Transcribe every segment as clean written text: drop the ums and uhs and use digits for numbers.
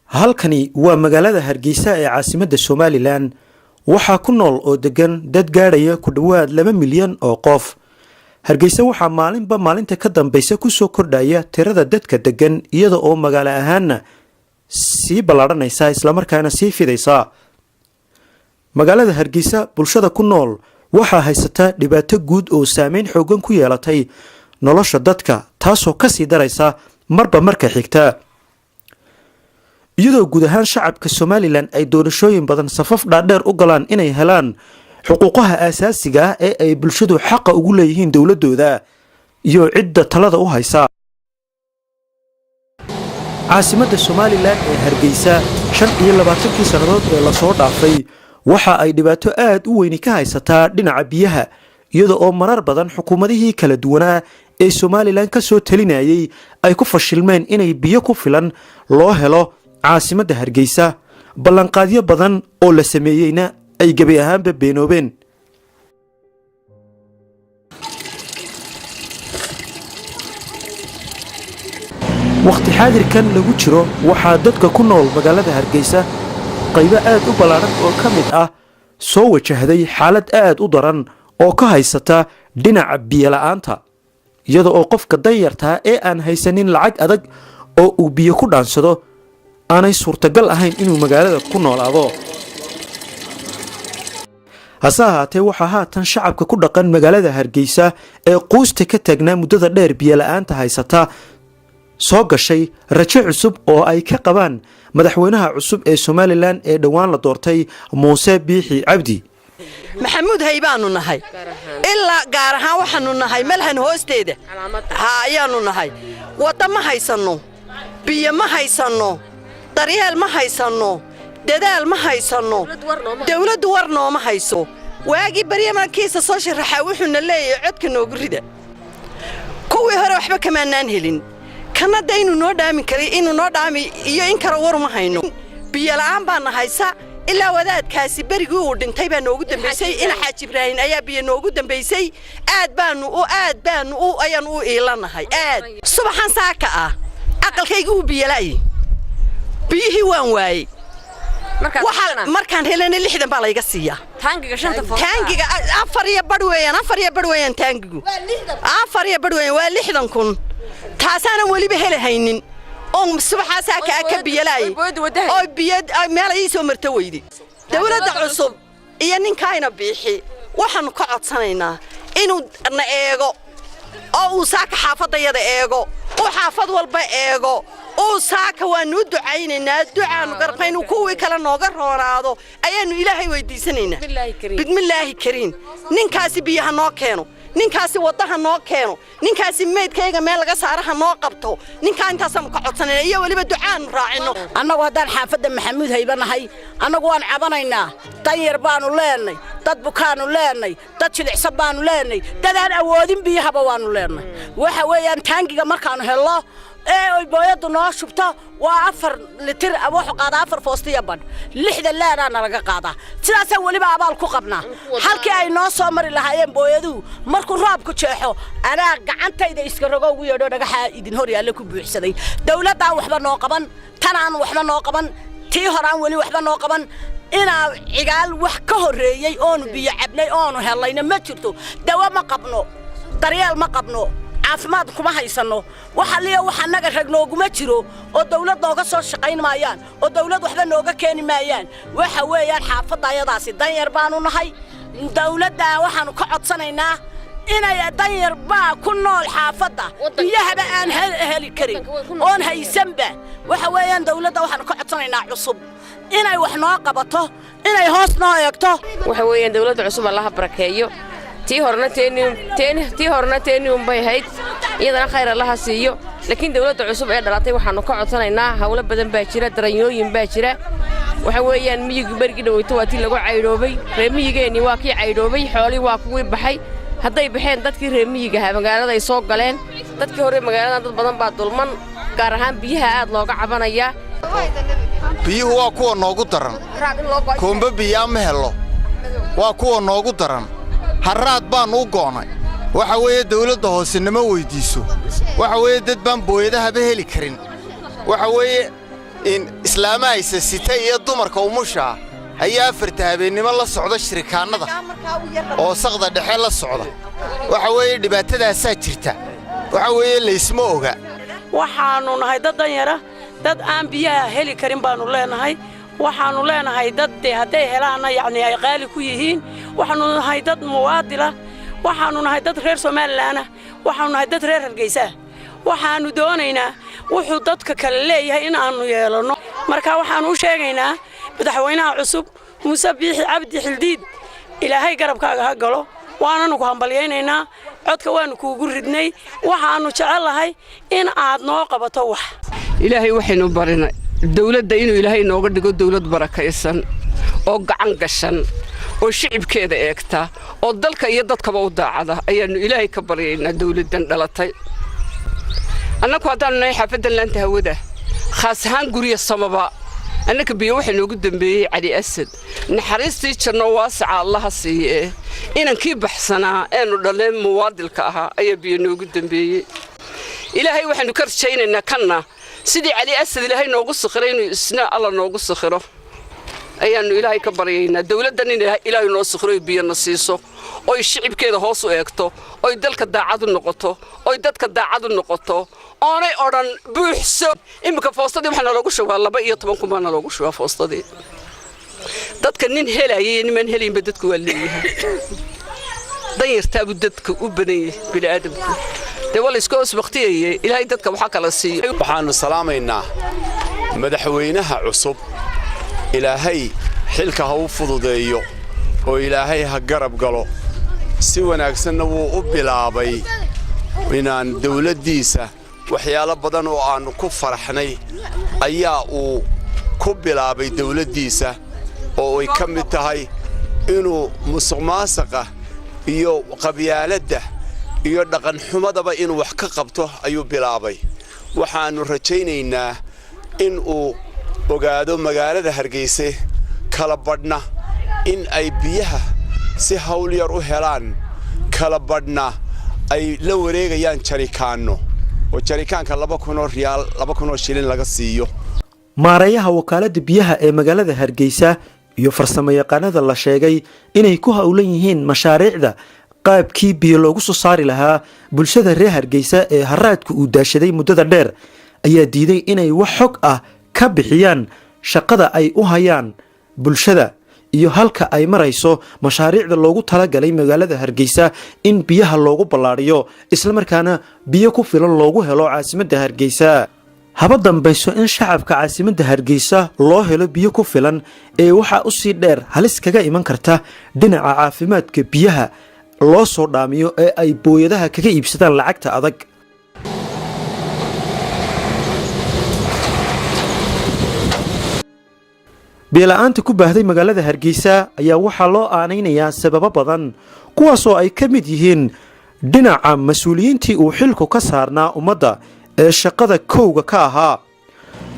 Halkani waa magaalada Hargeysa ee caasimadda Somaliland. Waxaa ku nool oo degan dad gaadhaya ku dhowaad 2 milyan oo qof. Hargeysa waxaa maalinba maalinta ka dambeysa kusoo kordhaya tirada dadka degan, iyada oo magaalo ahaanna sii ballaadhanaysa, islamarkaana sii fidaysa. Magaalada Hargeysa bulshada ku nool waxaa haysata dhibaato guud oo saameyn xoogan ku yeelatay nolosha dadka, taasoo kasii daraysa marba marka xigta. Iyadoo guud ahaan shacabka Somaliland ay doorashooyin badan safaf dhaadheer u galaan inay helaan xuquuqaha aasaasiga ah ee ay bulshadu xaqa ugu leeyihiin dowladooda iyo cidda talada u haysa. Caasimadda Somaliland ee Hargeysa 25-kii sannadood ee lasoo dhaafay waxa ay dhibaato aad u weyni ka haysataa dhinaca biyaha, iyada oo marar badan xukuumadihii kala duwanaa ee Somaliland ka soo talinayay ay ku fashilmeen inay biyo ku filan loo helo caasimadda Hargeysa, ballanqaadyo badan oo la sameeyeyna ay gebi ahaanba beenoobeen. Wakhti xaadirkan lagu jiro waxaa dadka ku nool magaalada Hargeysa qaybo aad u ballaadhan oo ka mid ah soo wajahday xaalad aad u daran oo ka haysata dhinaca biyola'aanta, iyada oo qofka danyartaa ee aan haysanin lacag adag oo uu biyo ku dhaansado aanay suurtagal ahayn inuu magaalada ku noolaado. Hase ahaatee, waxaa haatan shacabka ku dhaqan magaalada Hargeysa ee quusta ka taagnaa muddada dheer biyola'aanta haysata soo gashay rajo cusub oo ay ka qabaan madaxweynaha cusub ee Somaliland ee dhowaan la doortay, Muuse Biixi Cabdi. Maxamuud Haybaanu nahay, ilaa gaar ahaan waxaannu nahay Malhan hoosteeda ha ayaannu nahay. Wadda ma haysanno, biyo ma haysanno, daryeel ma haysanno, dadaal ma haysanno, dawladdu war nooma hayso. Waagii baryamankiisa soo sharaxaa wuxuuna leeyahay codka noogu rida. Kuwii hore waxba kamaanaan helin, kana da inuu noo dhaami karay, inuu noo dhaami iyo in kale waruma hayno. Biyola'aan baana haysa. Ilaa wadaadkaasi berigii uu dhintay baa noogu dambaysay. Ina Xaaji Ibraahin ayaa biyo noogu dambaysay. Aad baanu u aad baanu u ayaanu u iilanahay aad. Subaxan saaka ah aqalkayga uu biyola'yi, biyihii waan waayey. Markaan helana 60 baa layga siiyaa taangiga. 4.5 weeyaan, 4.5 weeyaan taangigu, 4.5 weeyaan, waa 60,000. Taasaanan weliba heli haynin oon subaxaa saaka ah ka biyalaayay oo biyo meel ii soo marto weydi. Dawladda cusub iyo ninkaayna Biixi waxaannu ka codsanaynaa inuu na eego oo uu saaka xaafadayada eego, uu xaafad walba eego. Uu saaka waannu u ducaynaynaa, ducaannu garabna inuu kuwii kale nooga roonaado ayaannu Ilaahay weydiisanaynaa. Bidmillaahi kariin, ninkaasi biyaha noo keeno, ninkaasi waddaha noo keeno, ninkaasi meydkayga meel laga saara ha noo qabto. Ninkaa intaasaannu ka codsanayna iyo weliba ducaannu raacinno. Annagu haddaan xaafadda Maxamuud Hayba nahay, annagu waan cabanaynaa. Danyar baannu leennay, dad bukaannu leennay, dad jilicsan baannu leennay, dad aan awoodin biyahaba waannu leennay. Waxa weeyaan, taangiga markaannu hello ee oy booyaddu noo shubto waa 4 litir, wuxuu qaadaa 4 foostiya badh. 60 laanaa nalaga qaadaa. Sidaasaan weliba abaal ku qabnaa. Halkii ay noo soo mari lahaayeen booyaduhu markuu roobku jeexo, anaa gacantayda iska rogo ugu yeedho, dhagaxaa idin hor yaalle ku buuxsaday. Dawladdaan waxba noo qaban, tanaan waxba noo qaban, tii horaan weli waxba noo qaban. Inaa Cigaal wax ka horreeyey oonu biyo cabnay oonu hellayna ma jirto. Dawo ma qabno, daryeel ma qabno, caafimaad kuma haysanno. Waxa liya wax annaga rag nooguma jiro oo dawlad nooga soo shaqayn maayaan oo dawlad waxba nooga keeni maayaan. Waxa weeyaan, xaafadda ayadaasi danyar baanu nahay. Dawladda waxaannu ka codsanaynaa inay danyar baa ku nool xaafadda, biyahaba aan heli karin oon haysanba. Waxa weeyaan, dawladda waxaannu ka codsanaynaa cusub inay wax noo qabato, inay hoos noo eegto. Waxa weeyaan, dawladda cusub Allaha barakeeyo. Tii horena tii horena teeni unbay ahayd, iyadana khayr Allaha siiyo. Laakiin dawladda cusub ee dhalatay waxaannu ka codsanaynaa, hawlo badan baa jira, daranyooyin baa jira. Waxa weeyaan, miyigi berigii dhaweyto waa tii lagu caydhoobay. Reer miyigeennii waa kii caydhoobay, xoolii waa kuwii baxay. Hadday baxeen, dadkii reer miyigaha magaaladay soo galeen. Dadkii hore magaaladan dad badan baa dulman, gaar ahaan biyaha aad looga cabanayaa. Biyuhu waa kuwa noogu daran. Koombe biyaa ma hello, waa kuwa noogu daran. Harraad baannu u go'nay. Waxa weeye, dawladda hoose nama weyddiiso. Waxa weeye, dad baan booyadahaba heli karin. Waxa weeye, In islaamahaysa sita iyo dumarka umushaa ayaa 4ta habeennimo la socda shirikaannada oo saqda dhexe la socda. Waxa weeye dhibaatadaasaa jirta. Waxa weeye laysma oga. Waxaannu nahay dad danyara, dad aan biyaha heli karin baannu leenahay. Waxaannu leenahay dad dee hadday helaanna yacnii ay qaali ku yihiin. Waxaannu nahay dad muwaadila. Waxaannu nahay dad reer Somaliland ah. Waxaannu nahay dad reer Hargeysa ah. Waxaannu doonaynaa wuxuu dadka kale leeyahay in aannu yeelanno. Marka waxaannu u sheegaynaa madaxweynaha cusub, Muuse Biixi Cabdi Xildiid, Ilaahay garabkaaga ha galo. Waananu ku hambalyaynaynaa, codka waannu kuugu ridnay. Waxaannu jecellahay in aad noo qabato wax. Ilaahay waxaynu barinay dawladda inuu Ilaahay inooga dhigo dawlad barakaysan oo gacan gashan oo shicibkeeda eegta oo dalka iyo dadkaba u daacada ayaannu Ilaahay ka baryaynaa dawladdan dhalatay. Annagu haddaannu nahay xaafaddan Laanta Hawada, khaas ahaan Gurya Samaba, annaka biyo waxaa noogu dambeeyey Cali Asad, naxariistii janno waasaca Allaha siiye. Inankii baxsanaa eenu dhalleen muwaadilka ahaa ayaa biyo noogu dambeeyey. Ilaahay waxaannu ka rajaynaynaa kanna sidii Cali Asad Ilaahay noogu sakhiray inuu isna Alla noogu sakhiro ayaannu Ilaahay ka baryaynaa. Dawladdan in Ilaahay noo sakhiro oy biyona siiso, oy shicibkeeda hoos u eegto, oy dalka daacad u noqoto, oy dadka daacad u noqoto, oonay odhan buuxso. Iminka foostadii waxaa naloogu shubaa 12,000 baa naloogu shubaa foostadii. Dadka nin helaya iyo nimaan helaynba dadku waa leeyahay. Danyartaabuu dadka u badan yahay bini'aadamku. Dee waa layska hoos baktiyayey. Ilaahay dadka waxaa kala siiyo. Waxaannu salaamaynaa madaxweynaha cusub. Ilaahay xilka ha u fududeeyo oo Ilaahay ha garab galo. Si wanaagsanna wuu u bilaabay inaan dawladdiisa waxyaalo badan oo aannu ku faraxnay ayaa uu ku bilaabay dawladdiisa, oo ay ka mid tahay inuu musuqmaasuqa iyo qabyaaladda iyo dhaqanxumadaba inuu wax ka qabto ayuu bilaabay. Waxaannu rajaynaynaa in uu ogaado magaalada Hargeyse kala badhna in ay biyaha si hawl yar u helaan, kala badhna ay la wareegayaan jarikaanno, oo jarikaanka 2,000oo riyaal, 2,000oo shilin laga siiyo. Maareeyaha wakaaladda biyaha ee magaalada Hargeysa iyo farsamo yaqaanada la sheegay inay ku howlan yihiin mashaariicda qaabkii biyo loogu soo saari lahaa bulshada reer Hargeysa ee haraadku uu daashaday muddada dheer ayaa diiday inay wax xog ah ka bixiyaan shaqada ay u hayaan bulshada iyo halka ay marayso mashaariicda loogu talagalay magaalada Hargeysa in biyaha loogu ballaadhiyo, islamarkaana biyo ku filan loogu helo caasimadda Hargeysa. Haba dambayso in shacabka caasimadda Hargeysa loo helo biyo ku filan ee waxaa usii dheer halis kaga iman karta dhinaca caafimaadka biyaha loo soo dhaamiyo ee ay booyadaha kaga iibsadaan lacagta adag. Biyo la'aanta ku baahday magaalada Hargeysa ayaa waxaa loo aanaynayaa sababo badan, kuwaasoo ay ka mid yihiin dhinaca mas-uuliyiintii uu xilku ka saarnaa ummadda ee shaqada kowga ka ahaa,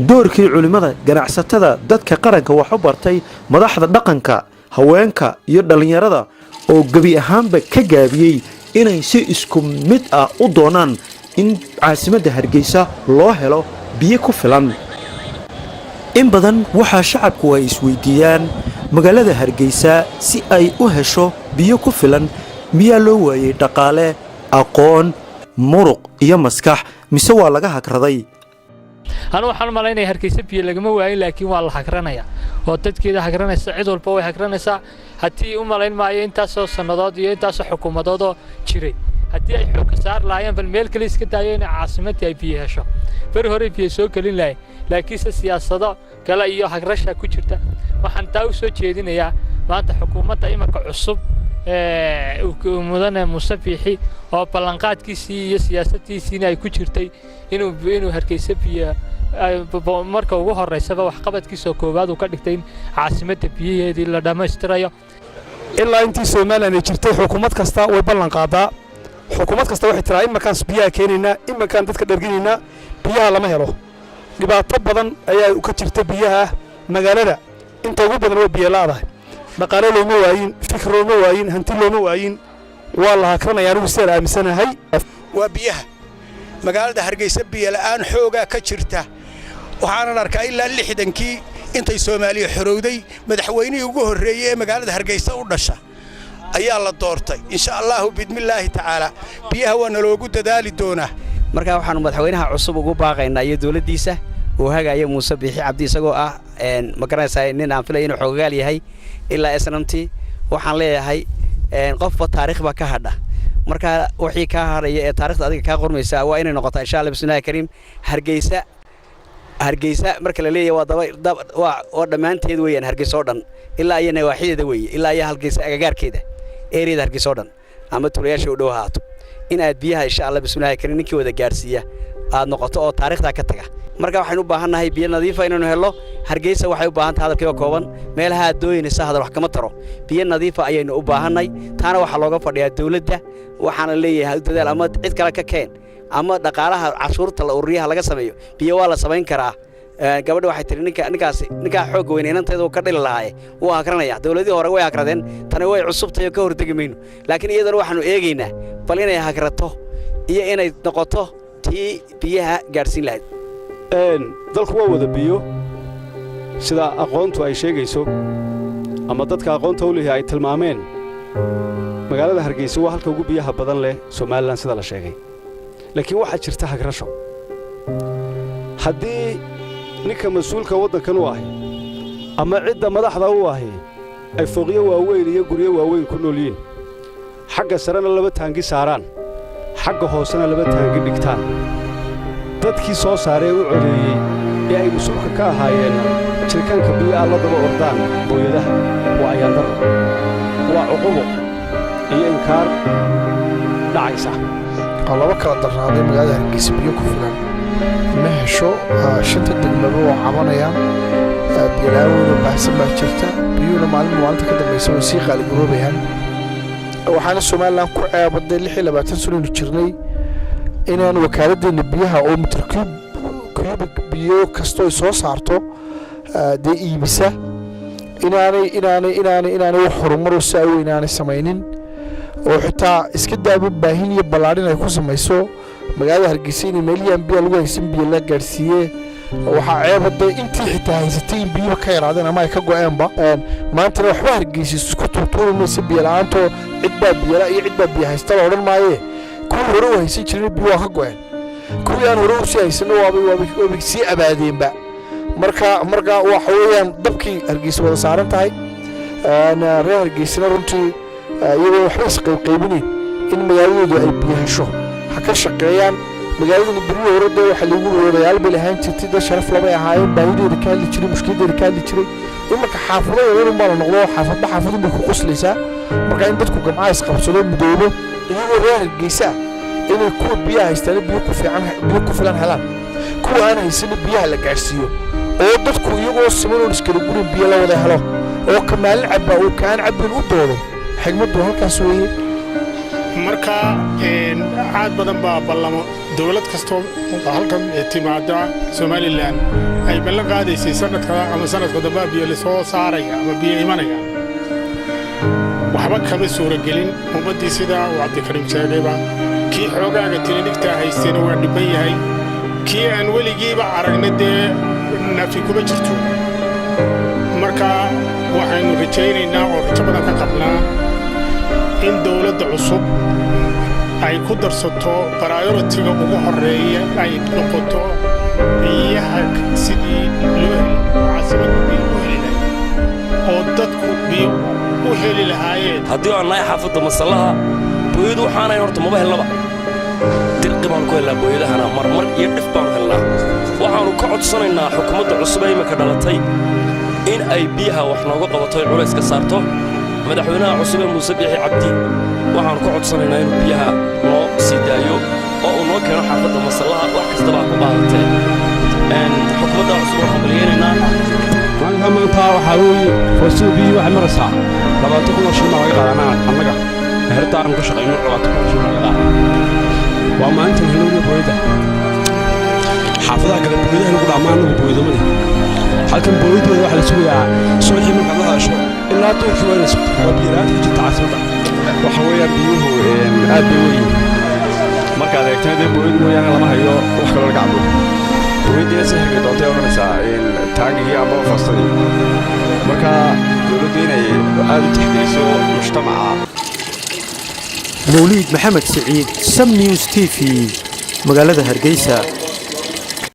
doorkii culimmada, ganacsatada, dadka qaranka wax u bartay, madaxda dhaqanka, haweenka iyo dhallinyarada oo gebi ahaanba ka gaabiyey inay si isku mid ah u doonaan in caasimadda Hargeysa loo helo biyo ku filan. In badan waxaa shacabku ay isweydiiyaan, magaalada Hargeysa si ay u hesho biyo ku filan miyaa loo waayey dhaqaale, aqoon, muruq iyo maskax, mise waa laga hagraday? Anu waxaan u malaynaya Hargeysa biyo lagama waayin, laakiin waa la hagranaya oo dadkeeda hagranaysa. Cid walba way hagranaysaa. Haddii u malayn maayo intaasoo sannadood iyo intaasoo xukuumadoodoo jiray haddii ay xoogka saar lahaayeen, bal meel kale iska daayo, inay caasimadii ay biyo hesho beri hore biyo soo gelin lahayn, laakiinse siyaasado kale iyo hagrasha ku jirta. Waxaan taa u soo jeedinayaa maanta xukuumadda imanka cusub, mudane Muuse Biixi, oo ballanqaadkiisii iyo siyaasaddiisiina ay ku jirtay inuu Hargeysa biyo marka ugu horreysaba waxqabadkiisa koowaad uu ka dhigtay in caasimadda biyaheedii la dhammaystirayo. Ilaa intii Somaliland ay jirtay, xukuumad kasta way ballan qaadaa. Xukuumad kasta waxay tiraa imankaan biyaha keenaynaa, imankaan dadka dharginaynaa. Biyaha lama helo. Dhibaato badan ayaa ka jirta biyaha. Magaalada inta ugu badan waa biyo la'dahay. Dhaqaale looma waayin, fikir looma waayin, hanti looma waayin, waa la hakranaya. Anigu sidaan aaminsanahay waa biyaha. Magaalada Hargeysa biyo la'aan xoogaa ka jirta. Waxaanan arkaa ilaa 60-kii intay Soomaaliya xorowday, madaxweynihii ugu horreeyey ee magaalada Hargeysa u dhasha ayaa la doortay. Insha Allahu bidmillaahi tacaala, biyaha waa naloogu dadaali doonaa. Marka waxaannu madaxweynaha cusub ugu baaqaynaa iyo dawladdiisa uu hagaya Muuse Biixi Cabdi, isagoo ah, ma garanaysaa, nin aan filaya inuu xoogaal yahay ilaa SNMT. Waxaan leeyahay, qofba taariikh baa ka hadha. Marka wixii kaa hadhaya ee taarikhda adiga kaa qormaysa waa inay noqotaa, insha Allah bismillahi kariim. Hargeysa, Hargeysa marka la leeyahay, waa daba waa dhammaanteed weeyaan. Hargeysa oo dhan ilaa iyo nawaaxideeda weeye, ilaa iyo Hargeysa agagaarkeeda, eriyada Hargeysa oo dhan ama tuulayaasha u dhow ahaato, in aad biyaha, insha Allah bismillahi kariim, ninkii wada gaarsiiya aad noqoto oo taariikhdaa ka taga. Marka waxaynu u baahan nahay biyo nadiifa inaynu hello. Hargeysa waxay u baahan tahay, hadalkiiba kooban, meelaha aad dooynaysa hadal wax kama taro, biyo nadiifa ayaynu u baahannay. Taana waxaa looga fadhiyaa dawladda. Waxaana leeyahay, dadaal ama cid kale ka keen ama dhaqaalaha cashuurta la ururiyaha laga sameeyo, biyo waa la samayn karaa. Gabadha waxay tihi, ninka ninkaasi, ninkaa xoogga weyn inanteedu ka dhili lahaaye, wuu hakranaya. Dawladihii hore way hakradeen, tani way cusubtahay oo ka hortegi mayno, laakiin iyadana waxaanu eegaynaa bal inay hakrato iyo inay noqoto tii biyaha gaadhsiin lahayd. Dalku waa wada biyo, sida aqoontu ay sheegayso ama dadka aqoonta u lihi ay tilmaameen. Magaalada Hargeysa waa halka ugu biyaha badan leh Somaliland, sida la sheegay, laakiin waxaa jirta hagrasho. Haddii ninka mas-uulka waddankan u ahi ama cidda madaxda u ahi ay fooqyo waaweyn iyo guryo waaweyn ku nool yihiin, xagga sarena laba taangi saaraan, xagga hoosena laba taangi dhigtaan, dadkii soo saaree u codeeyey ee ay mas-uulka ka ahaayeenna jirkaanka biyaha la daba ordaan booyadaha, waa ayaandarro, waa cuqubo iyo inkaar dhacaysa. Oo laba kala darnaaday, magaalada Hargeysa biyo ku filan ma hesho. Shanta degmaba waa cabanayaan, biyo la'aan weyn oo baahsan baa jirta. Biyuhuna maalin maalinta ka dambaysa way sii qaaligaroobayaan. Waxaana Somaliland ku ceebaday 26 sanaynu jirnay inaan wakaaladdeena biyaha oo mitir cubic biyo kastoo ay soo saarto dee iibisa inaanay wax horumar oo saa weyn aanay samaynin, oo xitaa iska daaba baahin iyo ballaadhin ay ku samayso magaalada Hargeysa inay meelihii aan biyaha lagu haysan biyo la gaadhsiiye. Waxaa ceeb hadee intii xitaa haysatay in biyuhu ka yaraadeen ama ay ka go'eenba. Maantana waxba Hargeysa isku tuurtuuri maysa biyo la'aantoo, cid baa biyala iyo cid baa biyo haysta la odhan maaye. Kuwii hore u haysan jirin biyo waa ka go'een, kuwii aan hore usii haysanno waabay sii abaadeenba. Marka waxa weeyaan dabkii Hargeysa wada saaran tahay. Reer Hargeysana runtii iyagoo waxba isqaybqaybinayn in magaaladoodu ay biyo hesho ha ka shaqeeyaan. Magaaladani beryihii hore dee waxaa lagu odayaal bay lahaan jirtay, dad sharaf lamay ahaayeen, baahideeda ka hadli jiray, mushkiladeeda ka hadli jiray. Imarka xaafado yaryar unbaa la noqdo, xaafadba xaafadun bay ku qoslaysaa. Marka in dadku gamcaha isqabsado, midoobo, iyagoo reer Hargeysa ah, inay kuwa biyaha haystaana biyo ku fiican, biyo ku filan helaan, kuwa aan haysana biyaha la gaadhsiiyo, oo dadku iyagoo siman oon iskala gurin biyo la wada helo, oo ka maalin cabbaa uu kaan cabbin u doodo. Xigmaddu halkaas weeye. Marka aad badan baa ballamo dowlad kastoo halkan timaada Somaliland ay ballan qaadaysay, sanadka ama sanadka dambaa biyo lasoo saaraya ama biyo imanaya. Waxba kama suuragelin ummaddii. Sidaa uu Cabdikariim sheegayba, kii xoogaaga tirinigtaa haystayna waa dhibban yahay, kii aan weligiiba aragna dee nafi kuma jirto. Marka waxaynu rajaynaynaa oo rajo badan ka qabnaa in dowladda cusub ay ku darsato priority-ga ugu horreeya ay noqoto biyaha, sidii loo heli caasimaddu biyo u heli lahayd oo dadku biyo u heli lahaayeen. Haddii aan nahay xaafadda Masallaha, booyadu waxaanayn horta maba helnaba. Dirqi baanu ku helnaa booyadahana, marmar iyo dhif baanu helnaa. Waxaannu ka codsanaynaa xukuumadda cusub ee imminka dhalatay in ay biyaha wax nooga qabato, ay culayska saarto. Madaxweynaha cusub ee Muuse Biixi Cabdi waxaannu ka codsanaynaa inuu biyaha noo sii daayo oo uu noo keeno xaafadda Masallaha, wax kastaba ha ku qaadatee. Xukuumadda cusub waan hambalyaynaynaa. Maalinka maanta waxaa weeye foostada biyihii waxay maraysaa 20,000 oo shilin baa laga qaadaa. Annaga meherada aan ku shaqayno 20,000 oo shilin baa laga qaadaa. Waa maalintan helowna booyada. Xaafadaha kale booyadaha lagu dhaamaa, annagu booyado ma leh. Halkan booyadooda waxaa la sugayaa subaxii markaad la hadasho ilaa duurkii waa inay sugto. Waa biyo la'aanta ku jirta caasimadda. Waxa weeyaan biyuhu aad bay weyn markaad eegtana, dee booyad mooyaane lama hayo wax kaloo laga cabo. Booyaddiina sixirkay doontay odhanaysaa. Taangigii amba fastadii. Marka dowladdu inay aad u tixgeliso mujtamaca. Mawliid Maxamed Siciid, Sam News TV, magaalada Hargeysa.